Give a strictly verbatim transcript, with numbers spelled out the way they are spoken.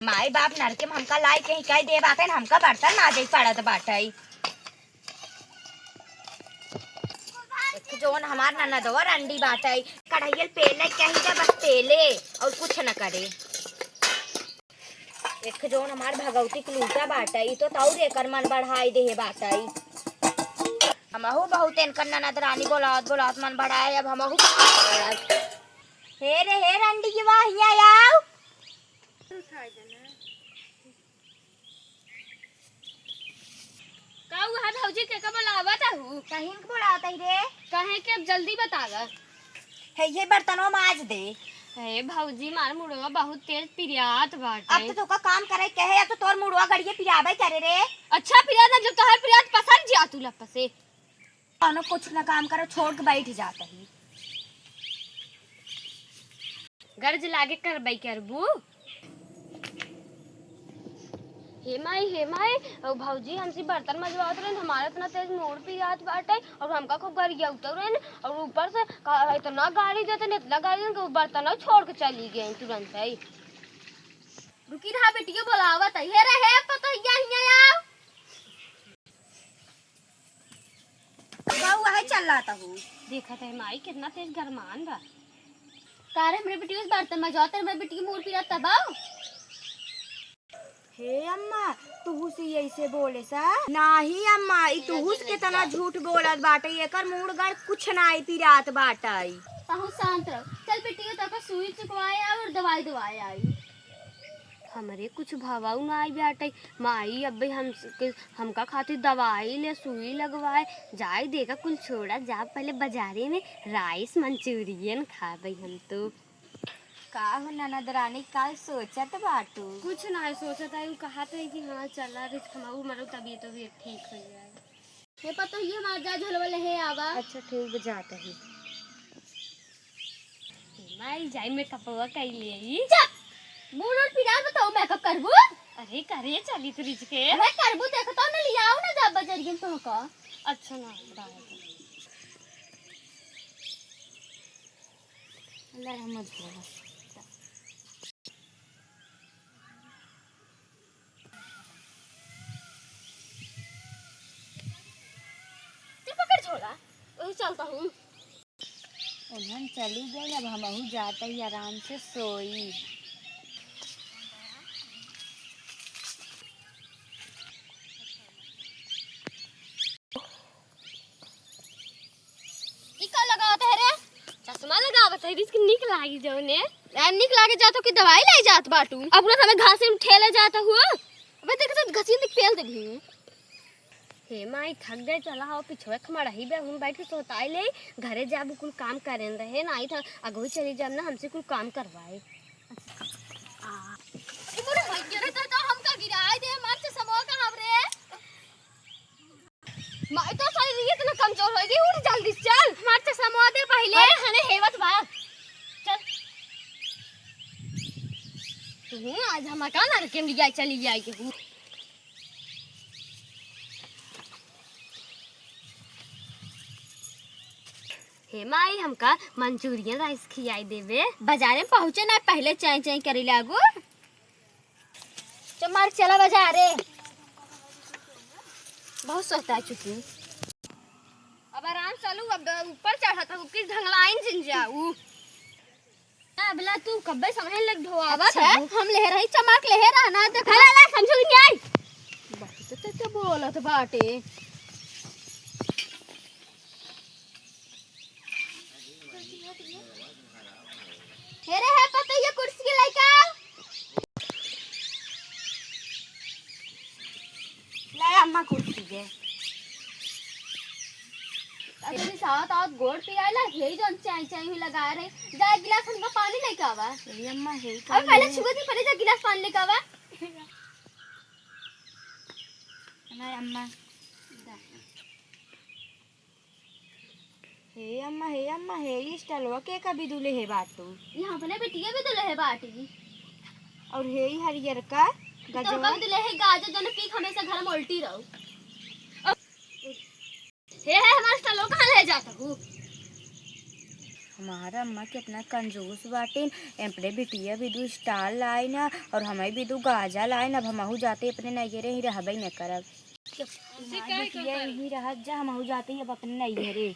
माई बाप नरके में हमका लाई के ही कह दे बाटे, हमका बर्तन माजे पड़त बाटे। एक जौन हमार ननदवा रंडी बाटे, कढ़ैयल पेले कहीं दे, बस पेले और कुछ न करे। एक जौन हमार भगवती कुलूटा बाटे, ई तो तौर एकर मन बढ़ाई देहे बाटे। हमहू बहुत इनकर ननद रानी बोलावत बोलावत मन बढ़ाए, अब हमहू। हे रे हे रंडी के बा, हियाँ आओ। का हुआ है भौजी, के का बोलावत हू? कहीं के बोलावत ही रे। कहे के अब जल्दी बतावा। है ये बर्तनवा माज दे। हे भौजी, मार मुड़वा बहुत तेज पिरियात बाटे। अब तो तोका काम करे के है, अब तो तोर मुड़वा गड़िए पिराबे करे रे। अच्छा पिरियात ना, जब तोहर पिरियात पसर जिया तू लप से। कौनो कुछ ना काम करो, छोड़ के बैठ जात ही। गर्ज लागे करबै करबू। हे माई, हे माई, और भौजी हमसे बर्तन मजवावत रहन, हमारा इतना तेज मूड़ पिरात बाटे और हमका खूब गरियावत रहन और ऊपर से का-, इतना गारी देते न, इतना गारी देते कि वो बर्तन छोड़ के चली गई तुरंत ही। रुकी रहा, बिटिया बोलावत है। हे रे, हे पतोहिया, हियाँ आओ। बहू, वही चल रहा था हूँ। देखत है माई, कितना तेज गरमान बा। का रे, हमरे बिटिया से बर्तन मजवाते, हमरे बिटिया के मूड़ पिरात बा। हे अम्मा, तुहू से ऐसे बोले सा? नाही अम्मा, ई तुहू से कितना झूठ बोलत बाटे, एकर मूड़ गड़ कुछ नाही पिरात बाटे। तहू शांत रह। चल बिटिया, तोका सुई चुकवाए और दवाई दवाए आई। हमरे कुछ भवाऊ ना आई बाटे। माई, अबे हम, हमका खातिर दवाई ले, सुई लगवाए, जाए देखा कुल छोड़ा, जा पहले बाजारे में rice manchurian खाबे हम तो। का हो ननद रानी, का सोचत बाटू? कुछ ना सोचत है, उ कहत है कि हाँ चला रिच खमाऊ, मरो तबियत तबियत ठीक हो जाए। हे पतोहिया, हमार जा झोलवा लेहे आवा। अच्छा ठीक बा, जात ही। माई जाई मेकअपवा कई ले आई। चुप! मूड़ और पिरात बताओ, मेकअप करबू? अरे करे चली तू रिच के। अरे करबू, देखो तो ना लियाओ ना जा बजरियन तो का। अच्छा ना, बाय। अल्लाह रहमत करो। तू पकड़ झोला, वही चलता हूँ। उन्हन चली गई, अब हमहू जाते ही आराम से सोई। ई का लगावत है रे? चश्मा लगावत है, रिस्क निक लागी जौने। ए, निक लागे जातो कि दवाई लाई जात बाटू। अब ना हमें घासे में ठेले जात हुआ। अबे देख तो घसीट के पेल देबी। हे माई, थक गए, चला हो पिछवे खमड़ही बे हम बैठ के सोताई ले, घरे जाबू कुल काम करेन रहे ना, आई था अगोई चली जाब ना, हमसे कुल काम करवाए। ई मोरे भैया रे, तो, तो हमका गिराए दे, मार चश्मा कहाँ रे? माई तो सारी इतना कमजोर होगी, उठ जल्दी से चल। मार चश्मा दे पहले। अरे हने हेवत बा। चल। तू आज हम का नरके में लिया चली जाई के हूँ। हे माई, हमका मंचूरियन राइस खियाई देबे। बाजारे में पहुँचे ना, पहले चाय चाय करे लागू। चल मार, चला बाजारे। बहुत सोता है चुकी। अब आराम से चलू, अब ऊपर चढ़त हूँ कि ढंगलाइन जिन जाऊ। ना, अबला तू कब्बे समझ लग ढोआवत अच्छा, हूँ। हम लेहे रही, चमार के लेहे रहा ना, देख। हला, हला, समझू नहीं आई। बात तो ते बोलत बाटे। हे रे, हे पतैया, कुर्सी के लइका। ले अम्मा कुर्सी के। अरे साथ आवत गोड़ पिराइला, हे जौन चाय चाय हुई लगा रहे। जा एक गिलास हमका पानी लेके आवा। ए अम्मा, हे अरे पहले पानी। छुआ दी, पहले जा गिलास पानी लेके आवा। ना अम्मा। हे अम्मा, हे अम्मा, हे ई स्टलवा के का बिदुले हे बाटू? यहाँ पे ना बिटिया बिदुले हे बाटी। और हे ई हरियर का तो गजवा? का बिदुले हे गाजर, जौन पी के हमेशा घर में उल्टी रहू। हे, हे, हमार स्टलवा कहाँ ले जात हू? हमार अम्मा कितना कंजूस बाटिन, अपने बिटिया भी दू स्टाल लाइन और हमें भी दू गाजा लाइन। अब हमहू जाते अपने नैहरे ही रहबे न करब। हमार बिटिया यहीं रहत जा, हमहू जाते ही अब अपने नैहरे।